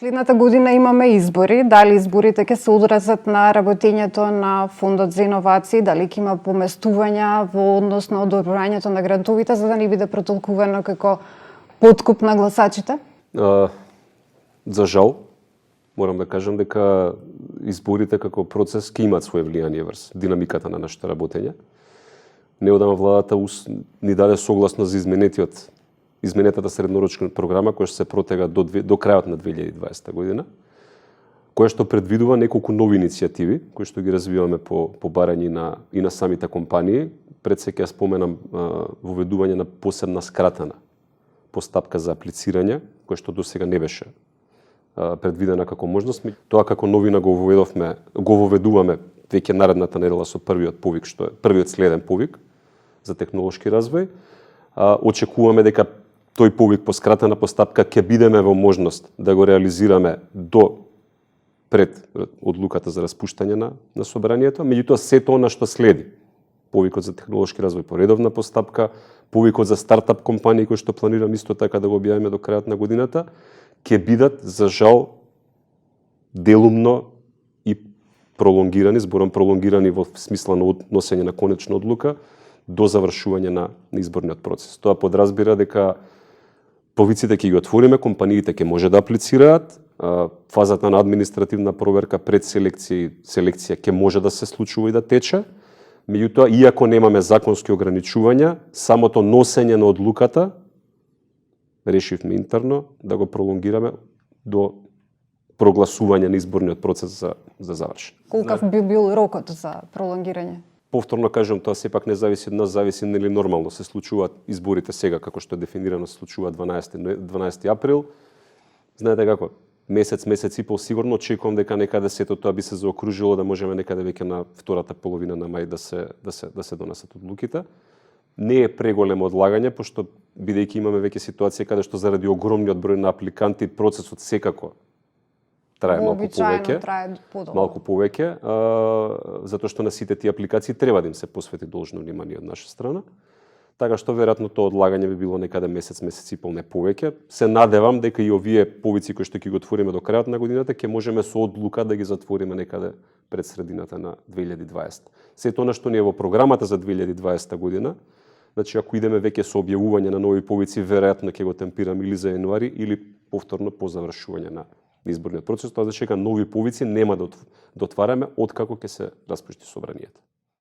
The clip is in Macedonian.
Следната година имаме избори. Дали изборите ќе се одразат на работењето на Фондот за иновации, дали ќе има поместувања во однос на одобрувањето на грантовите, за да не биде протолкувано како подкуп на гласачите? За жал, морам да кажам дека изборите како процес ќе имаат свое влијание врз динамиката на нашето работење. Неодамна владата ни даде согласно за изменетата среднорочна програма која ќе се протега до крајот на 2020 година, која што предвидува неколку нови иницијативи кои што ги развиваме по барање и на самите компании. Пред се ќе споменам воведување на посебна скратена постапка за аплицирање, која што досега не беше предвидена како можност. Тоа како новина го воведуваме веќе наредната недела со првиот повик, што е првиот следен повик за технолошки развој. Очекуваме дека тој повик по скратена постапка ќе бидеме во можност да го реализираме до пред одлуката за распуштање на собранието. Меѓутоа сето она што следи, повикот за технолошки развој по редовна постапка, повикот за стартап компании кои што планирам исто така да го објавиме до крајот на годината, ќе бидат за жал делумно и пролонгирани, зборам пролонгирани во смисла на носење на конечна одлука до завршување на изборниот процес. Тоа подразбира дека повиците ќе ги отвориме, компаниите ќе може да аплицираат, фазата на административна проверка пред селекција ќе може да се случува и да тече. Меѓутоа, иако немаме законски ограничувања, самото носење на одлуката решивме интерно да го пролонгираме до прогласување на изборниот процес за завршен. Колкав би бил рокот за пролонгирање? Повторно кажам, тоа сепак не зависи од нас, зависи нели нормално се случуваат изборите сега, како што е дефинирано, се случуваат 12 април. Знаете како, месец и пол сигурно очекувам дека некаде сето тоа би се заокружило да можеме некаде веќе на втората половина на мај да се донесат одлуките. Не е преголемо одлагање, пошто бидејќи имаме веќе ситуација каде што заради огромниот број на апликанти процесот секако трае малку повеќе, затоа што на сите тие апликации треба да им се посвети должно внимание од наша страна. Така што веројатно тоа одлагање би било некаде месец и пол, не повеќе. Се надевам дека и овие повици кои што ќе ги отвориме до крајот на годината ќе можеме со одлука да ги затвориме некаде пред средината на 2020. Сето она што ни е во програмата за 2020 година, значи ако идеме веќе со објавување на нови повици, веројатно ќе го темпираме или за јануари или повторно по завршување на изборниот процес. Тоа значи дека нови повици нема да отвараме откако ќе се распушти собранието.